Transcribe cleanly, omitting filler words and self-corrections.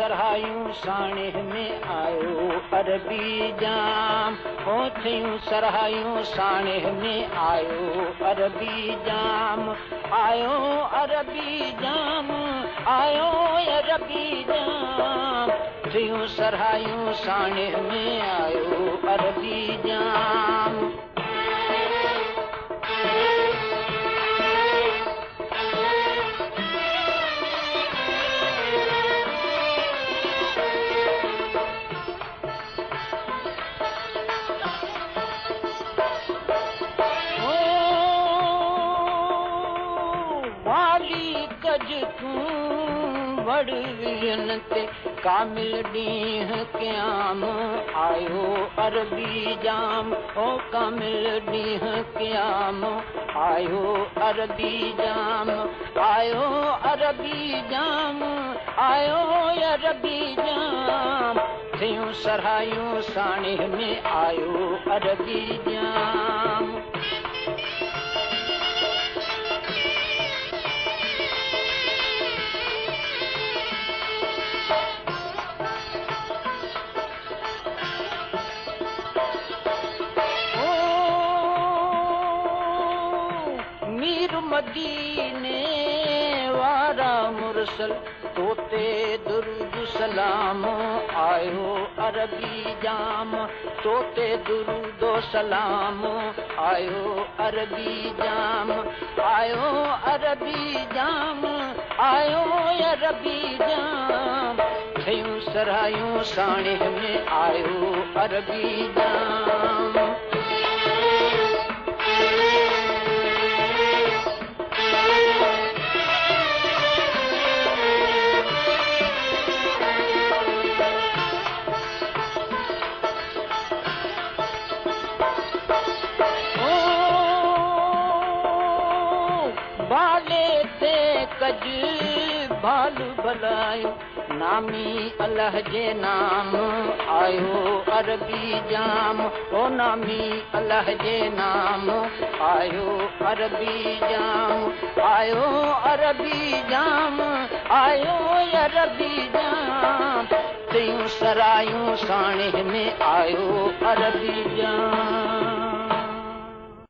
सरायूं साणे में आयो अरबी जाम। ओ थियूं सरायूं साणे में आयो अरबी जाम। आयो अरबी जाम, आयो अरबी जाम। थियूं सरायूं साणे में आयो अरबी जाम। ते कामिल ॾींहुं क़याम आयो अरबी जाम। ओ कामिल ॾींहुं क़याम आयो अरबी जाम। आयो अरबी जाम, आयो अरबी जाम। थियूं सरायूं साणे में आयो अरबी जाम। मदीने वारा मुरसल तोते दुरूद सलाम आयो अरबी जाम। तोते दुरूद सलाम आयो अरबी जाम। आयो अरबी जाम, आयो अरबी जाम। थियूं सरायूं साणे में आयो अरबी जाम। भाल भलायो नामी अल्लाह जे नाम आयो अरबी जाम। ओ नामी अल्लाह जे नाम आयो अरबी जाम। आयो अरबी जाम, आयो अरबी जाम। थियूं सरायूं साणे में आयो अरबी जाम।